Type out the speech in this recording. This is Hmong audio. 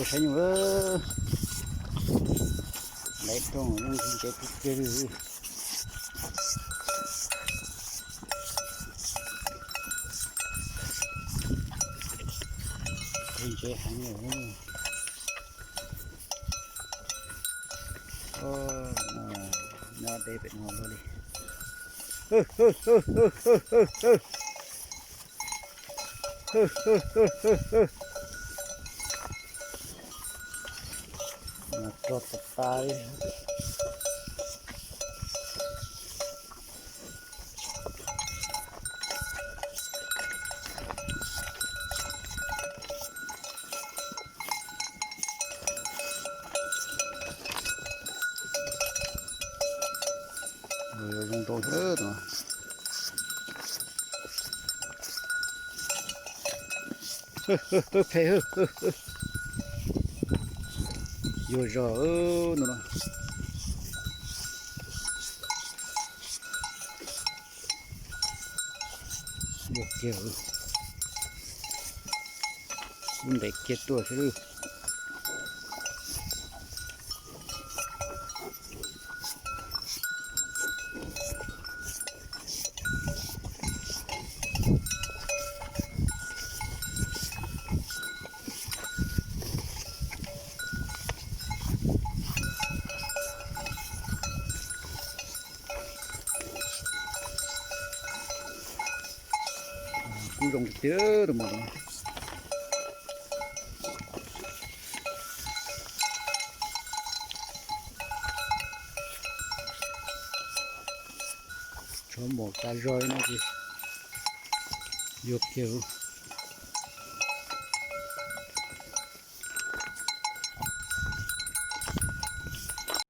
Saib nyuj, lawv rooj ntsev tiag tiag li. Ntsev heev li. Nyob deb pem no luaj li. Rog tas tas li. Zoo ntau thiab no. Phem, yuag zog no. Yuag kiag, kuv ntes kiag tuaj xwb. Kub zoo tiag tiag tus mos no. Tshuav mos tas zog no ces yuag kiag.